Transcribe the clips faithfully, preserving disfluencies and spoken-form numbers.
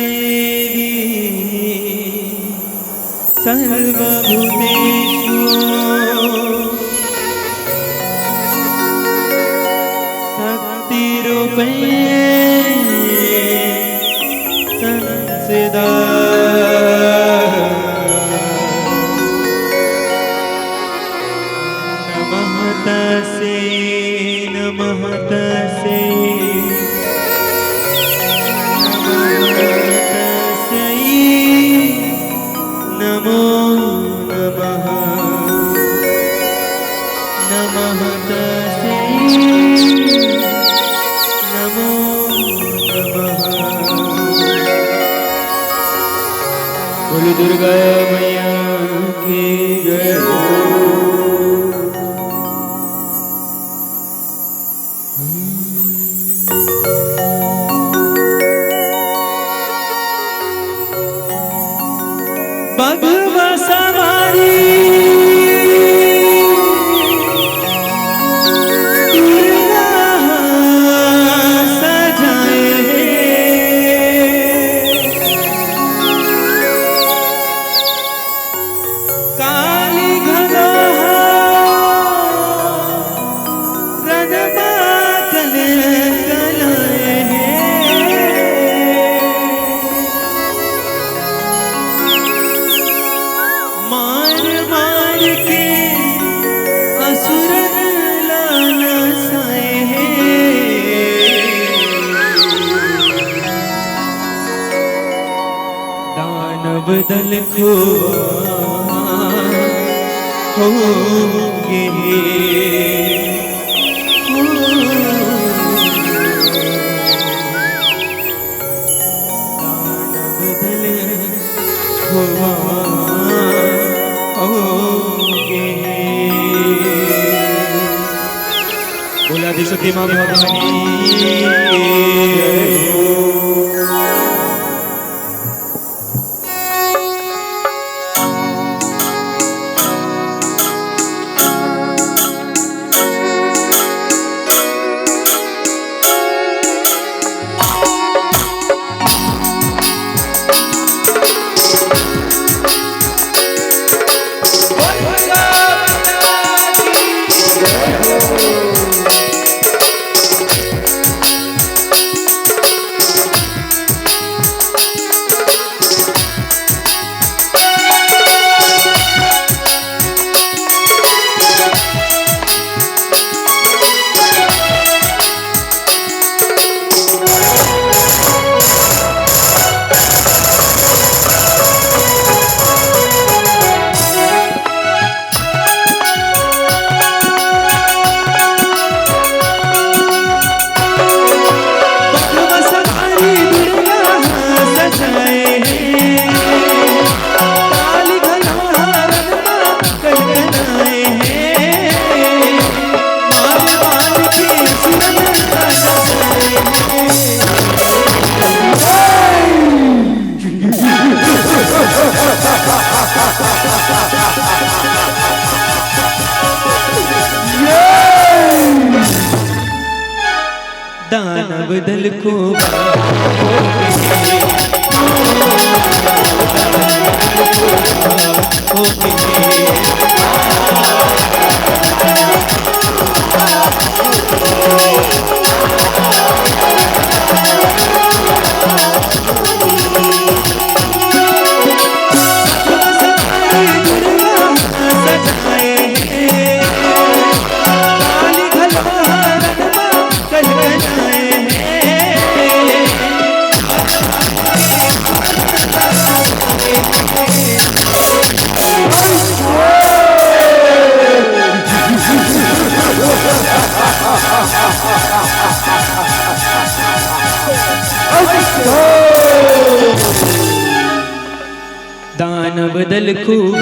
देवी सर्वभूतेषु शक्तिरूपेण संस्थिता। नमः तस्यै, नमः तस्यै, नमः तस्यै, नमो नमः। नमः तस्यै, नमो नमः। बोलो दुर्गा मैया की जय हो। बघवा सवारी दुर्गा सजाए हे। काली घलो हा रणमा कलकलाए हे। मार मार के असुरन ला नसाए हे। दानव दल खुवार हो गे हे। दानव दल खुवार हो गे हे। बोला आदिशक्ति माँ भवानी की जय हो। दानव दल को दानव दल खूब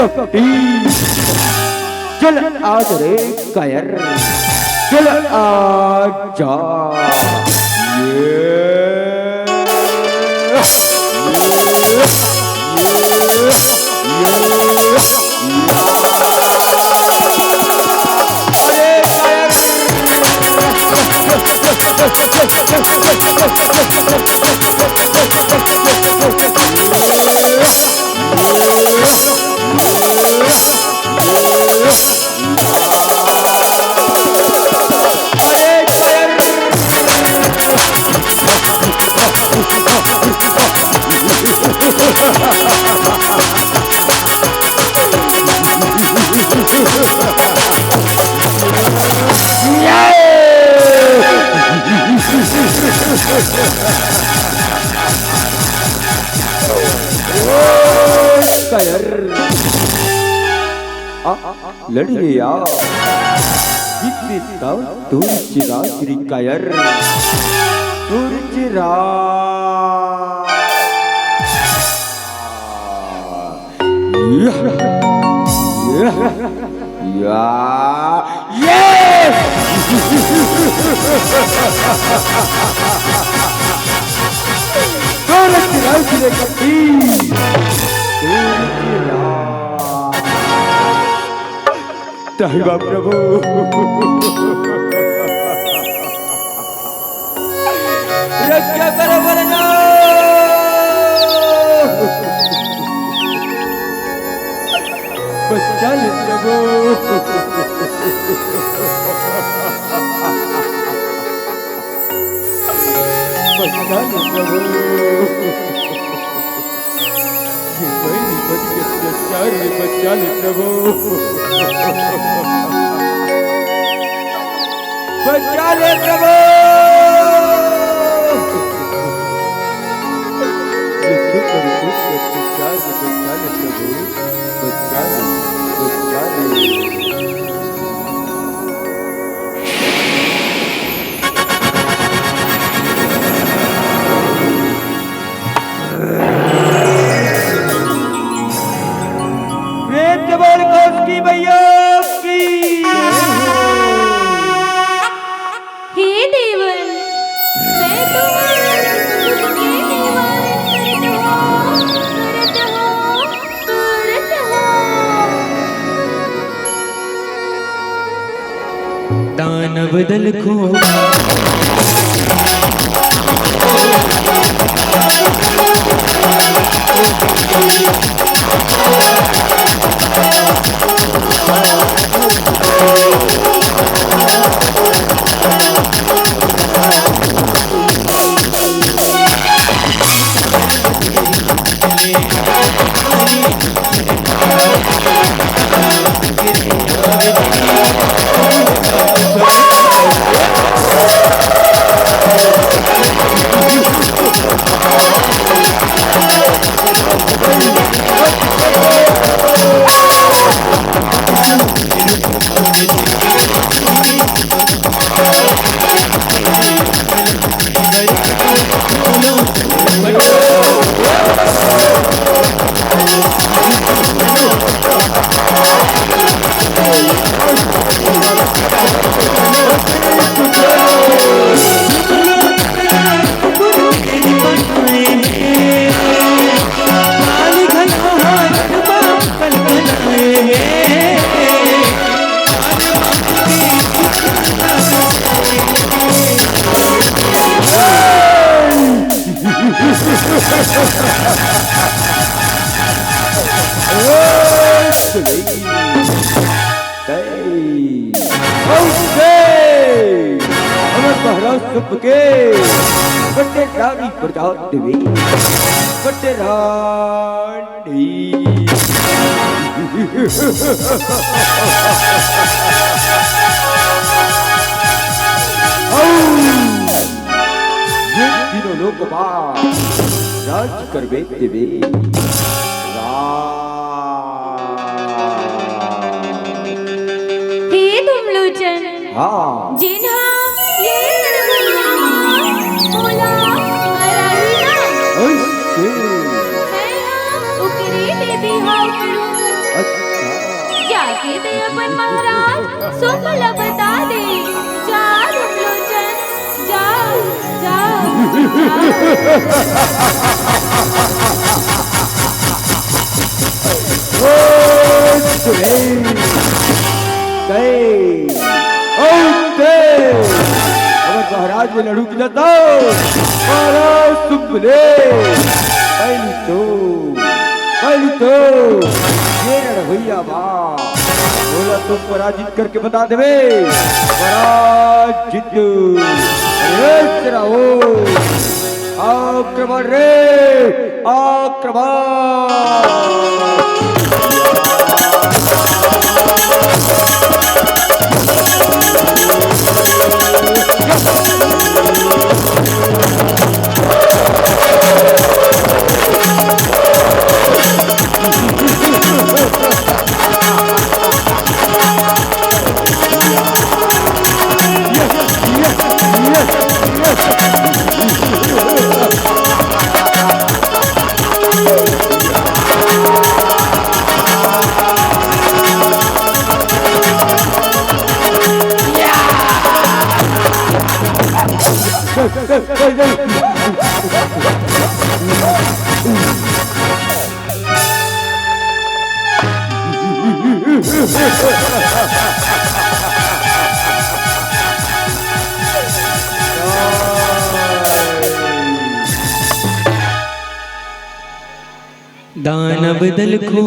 कपटी। चल आ रे कायर, चल आ जा। ये। कायर। आ, लड़ी रे यार। जीत दे तब तोर चिराग रे कायर। तोर चिराग। या, या, या, yes! तोर चिराग रे कपटी। तोर चिराग। ताही बा प्रभु। रक्षा करो भोलेनाथ। बचा ले प्रभु। बचा ले प्रभु। ये बहिनी मन के अत्याचार ले बचा ले प्रभु। बचा ले प्रभु। ये सुख और दुख के अत्याचार ले बचा ले प्रभु। बचा ले, बचा ले। प्रेम से बोल कौशिकी मैया की। हे देवर, मैं तो आज तुझे निवारण करत हूँ, करत हूँ, करत हूँ। दानव दल को हमर महाराज सबके बटेरानी प्रजा देवी, बटेरानी। ये तीनों लोक मा राज करबे देवे। राज। हे धूमलोचन, हाँ। जेन हा ये नरभुइयां मा मोला हराही ना। अइसे। मैं हा ओकरे ले बिहाव करूँ। अच्छा। के ते अपन महाराज सुंभ ल बता दे। जा रूपलोचन, जा, जा, जा। ओए सुरेश, गए, औ ते, हमर महाराज ले लड़हू कि न तो, महाराज सुंभ ले, पहली तो, पहली तो, ये लड़वइया बा, ओला तो पराजित करके बता देबे, पराजित, अरे चलाओ। आक्रमण रे, आक्रमण। दानव दल को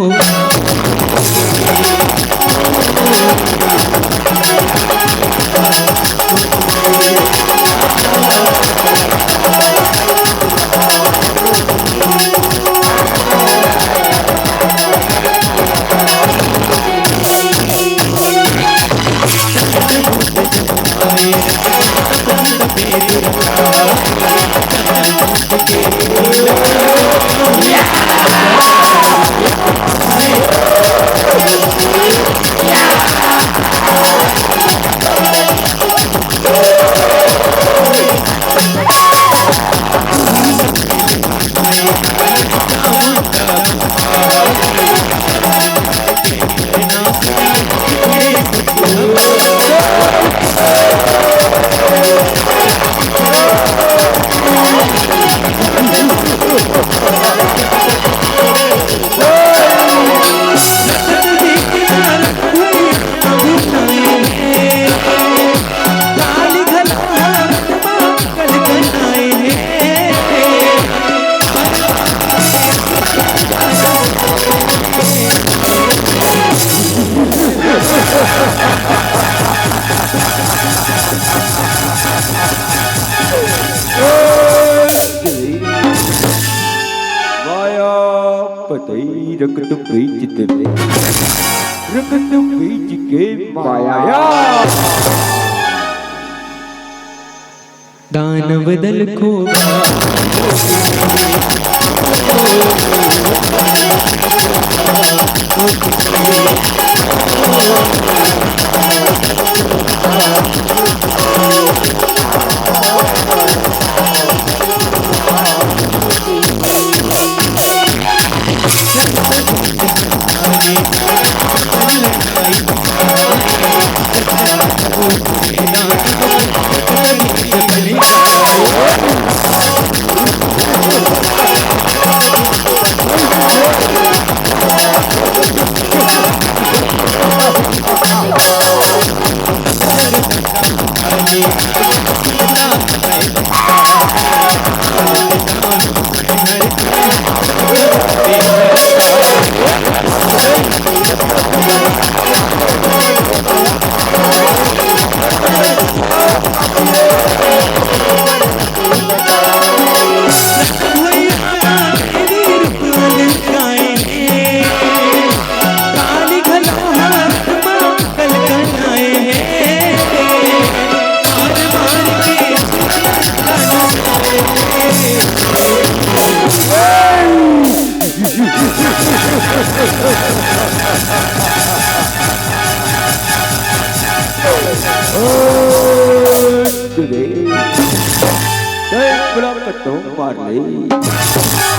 माया पतई रकत बीज तेरे, रकत बीज के माया। दानव दल को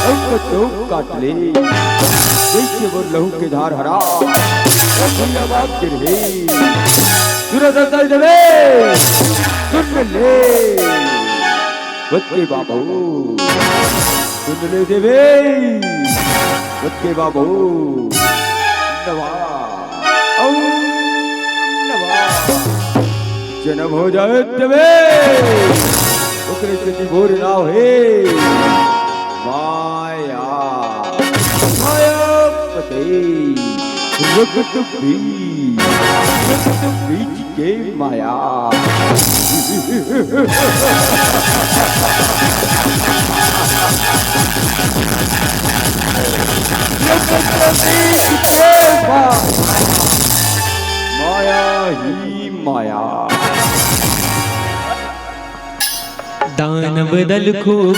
तुमको तो काट ले, जैसे वो लहू के धार हरा, भैया बाप गिर हे। सुरत दल देवे, सुन ले, बच्चे बाबू, सुन ले देवे, बच्चे बाबू, नवा, औ नवा। जन्म हो जाए तबे, ओकरे से निभोर नाव हे माया। माया पते, रक्त बीज, रक्त बीज के माया। रक्त बीज के माया। माया ही माया। दानव दल खूब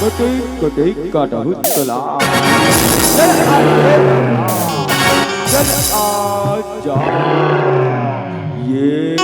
कटई कटई काटहु तोला। चल आ, चल आ जा। ये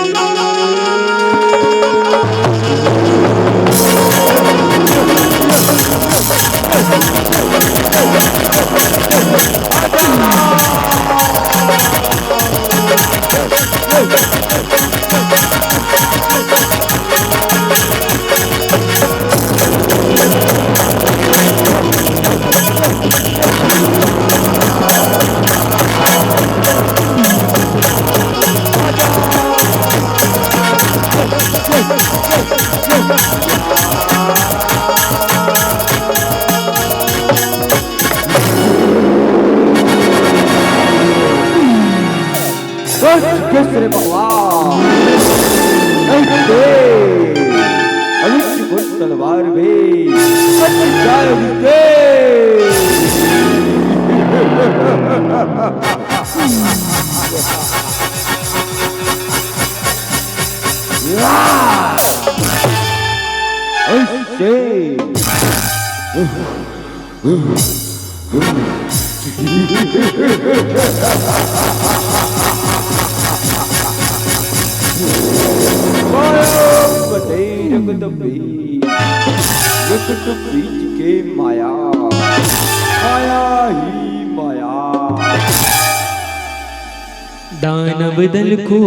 बच गए रे भगवान। नहीं दे। अभी चुप तलवार में बच जाए उनके। या! ऐसे। रक्त बीज के माया, माया ही माया। दानव दल को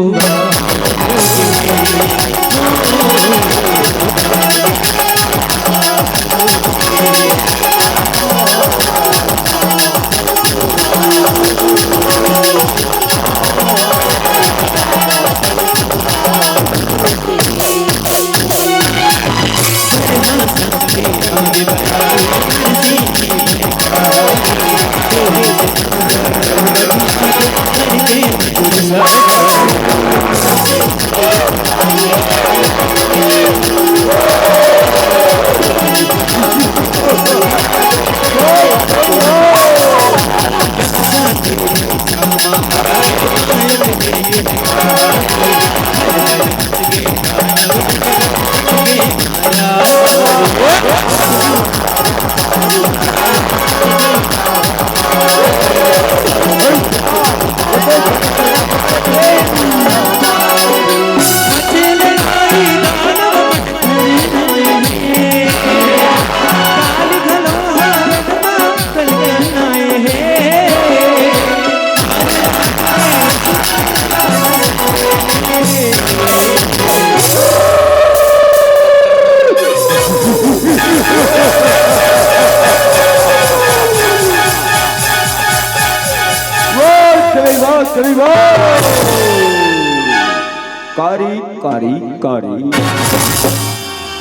कारी,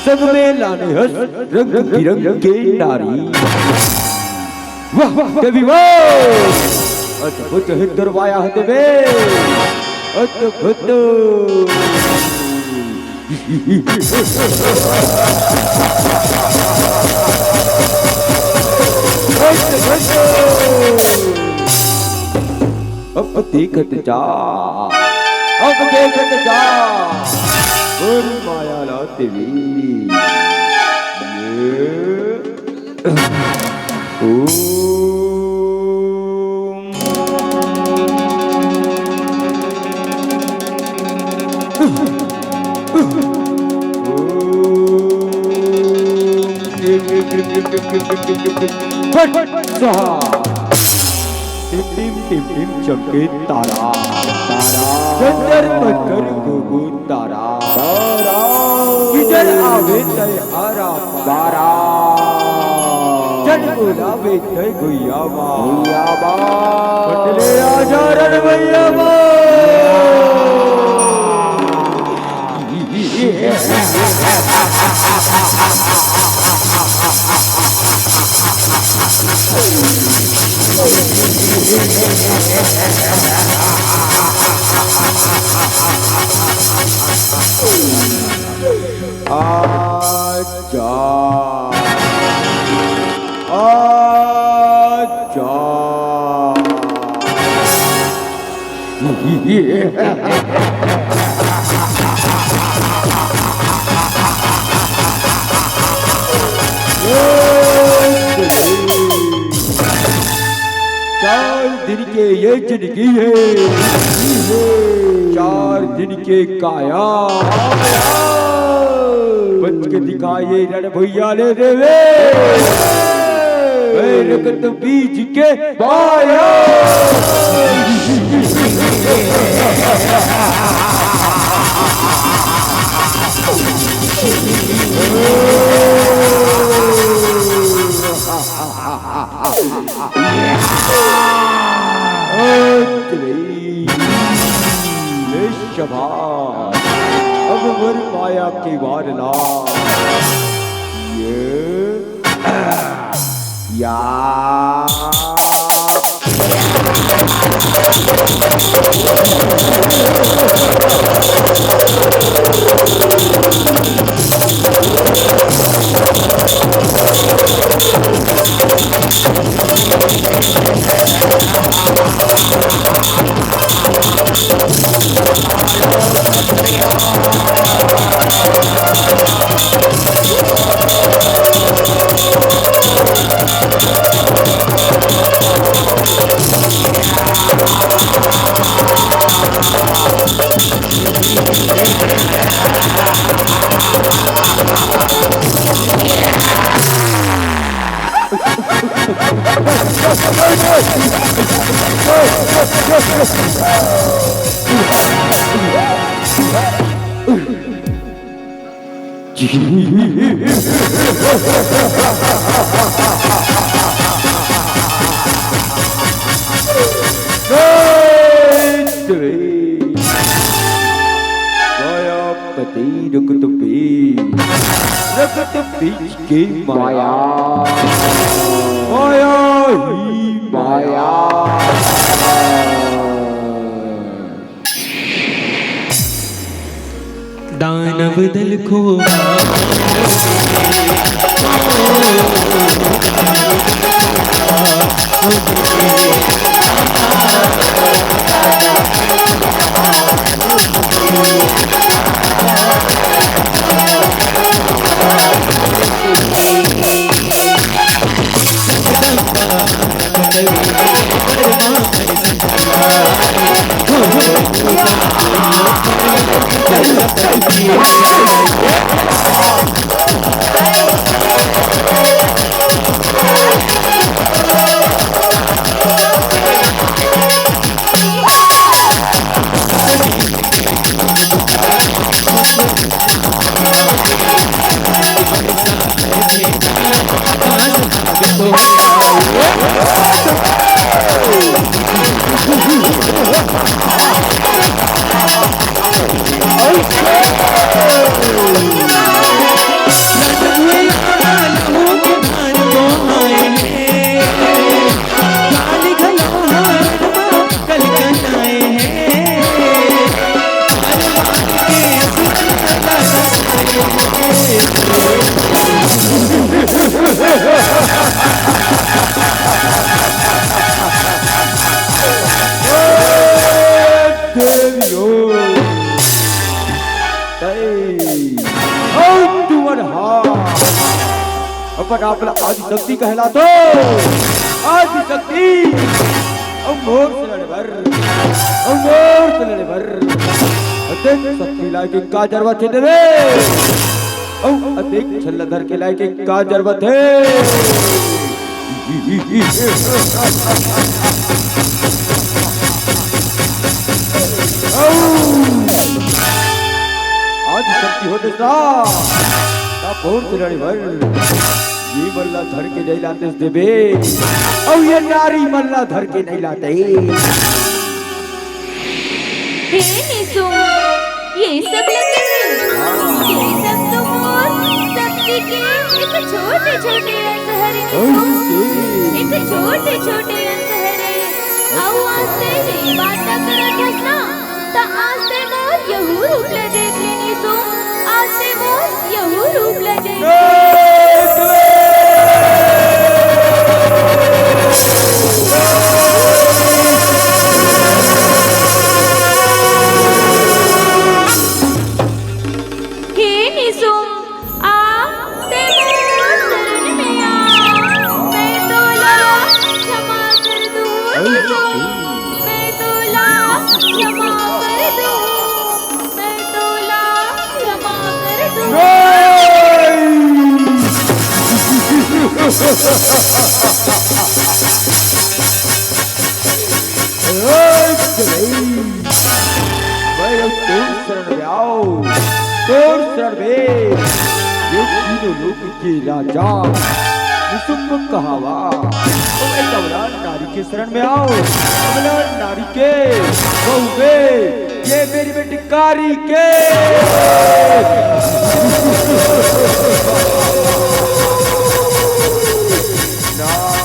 संग में लाने हस रंग बिरंग के नारी। वाह, वाह, देवी वाह! अद्भुत हे तोर माया ह देवी, अद्भुत। अद्भुत। अब देखत जा, अब देखत जा, मोर माया ला देवी। ये। ओम। फट, फट, स्वाहा। टिम टिम टिम टिम चमके तारा, तारा। जंतर मंतर घूमू तारा, तारा। किधर आवे तय हरा पारा। जन बोलावे तय गुइया बा। गुइया बा। पटले आजा रण भैया बा। आजा, आजा। चार दिन के ये जिंदगी है, चार दिन के काया। बच के दिखाइए रण भैया ले देवे। ए, रगत बीज के पाया। शाबाश। अब मोर माया के वार ला। ये। या। मायापति रक्त बीज, रक्त बीज के माया। माया ही माया। दानव दल को देवियो, तै, अउ तुमन हा अपन आप ला आदिशक्ति कहलाथो। आदिशक्ति, अउ मोर से लड़े बर, अउ मोर से लड़े बर अतेक शक्ति लायक का जरूरत हे देवे? अउ अतेक छल्ला धर के लायक का जरूरत हे? अउ आदिशक्ति होते सा, ता फोर्स लड़े बर ये बल्ला धर के नइ लातेस देवे, अउ ये नारी मन ला धर के नइ लाते। हे निसुम, ये सब लगे, ये सब तो मोर शक्ति के एक छोटे-छोटे अंश हरे निसुम, एक छोटे-छोटे अंश हरे। अउ आज ते ये बात करत हस ना, त आज ते मोर यहू रूप ल देख ले निसुम, आज ते मोर यहू रूप ल देख ले। हे निसुम, आ, ते मोर शरण में आ। मैं तोला क्षमा कर दूँ निसुम, मैं तोला क्षमा कर दूँ, मैं तोला क्षमा कर दूँ। मैं अब तोर शरण में आंव, तोर शरण में, ये तीनों लोक के राजा निसुम्भ कहावत। ओ ए कमला नारी के शरण में आंव, कमला नारी के, बहू के, ये मेरी बेटी कारी के। नाय।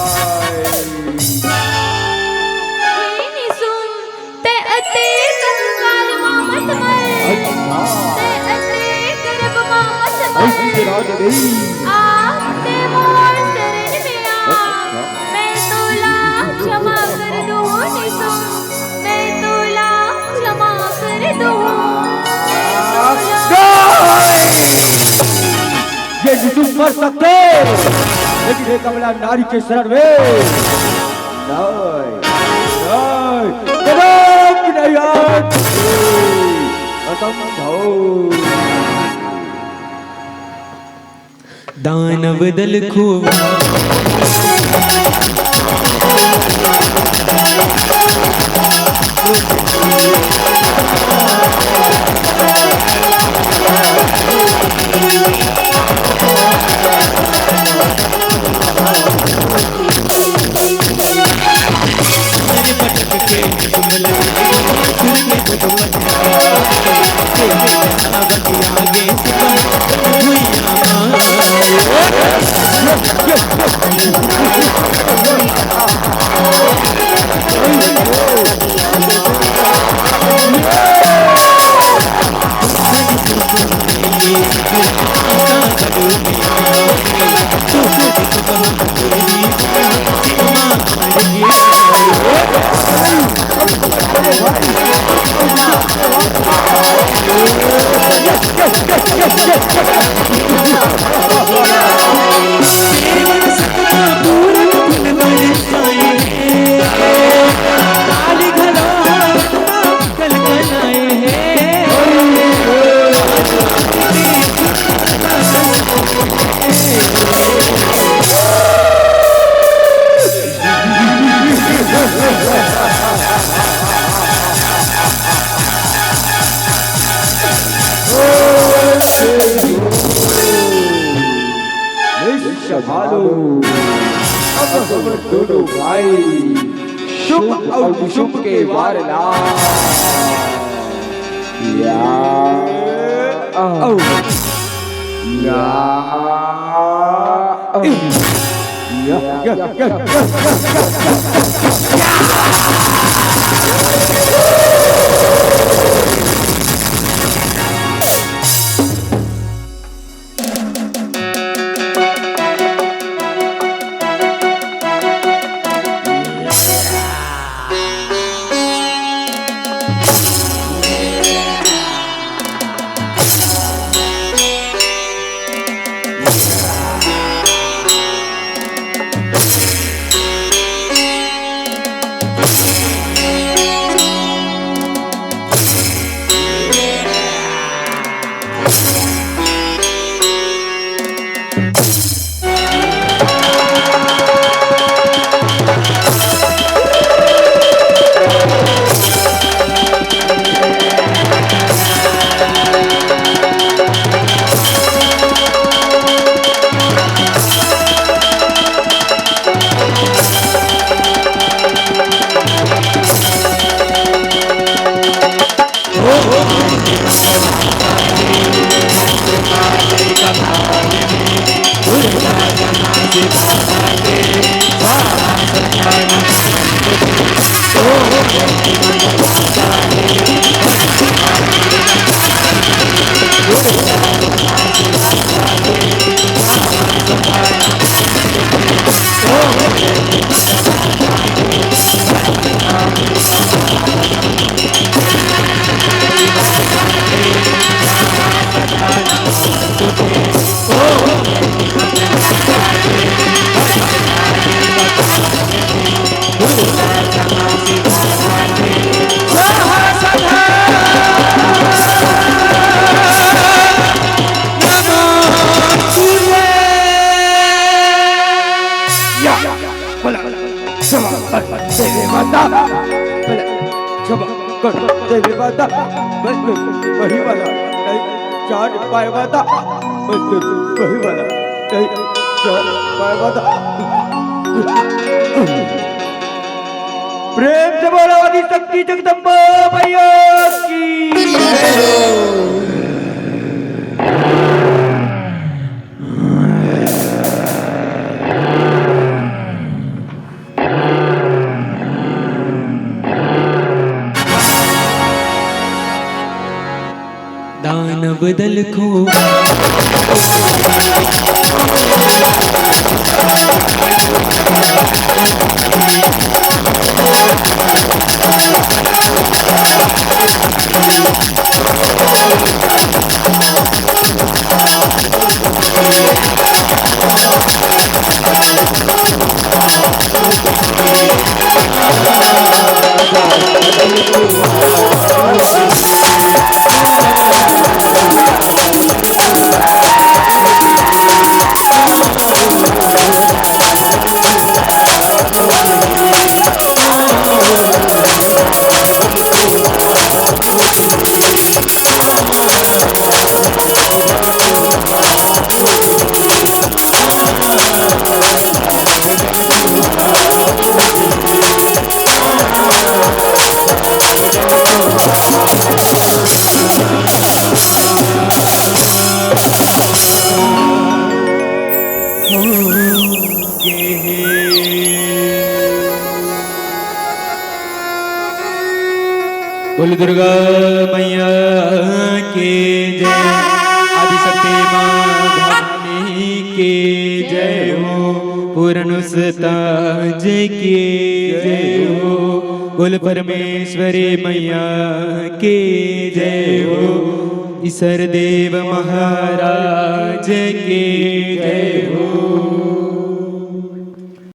हे निसुम, तैं अतेक अहंकार मा मत मर। अच्छा। तैं अतेक गर्व मा मत मर। ऐसी राज नहीं। आ, तैं मोर शरण में आ। अच्छा। मैं तोला क्षमा कर दूँ निसुम। मैं तोला क्षमा कर दूँ। मैं तोला ये निसुम मर सकथे, लेकिन ये कमला नारी के शरण में नहीं, नहीं, कदम नहीं आए। असंभव। दानव दल खूब संभालो, अब हम दोनों भाई शुभ अउ निशुभ के वार ला। या, औ। या, औ। या, या, या। रे माता, मैं तो वही वाला, नहीं जान पाए माता, मैं तो वही वाला, नहीं जान पाए माता। प्रेम से बोलो आदि शक्ति जगदम्बा मैया की। दानव दल को बोल दुर्गा मैया के जय। आदिशक्ति माँ भवानी के जय हो। पूर्ण उस्ताज के जय हो। बोल परमेश्वरी मैया के जय हो। ईश्वर देव महाराज के जय हो।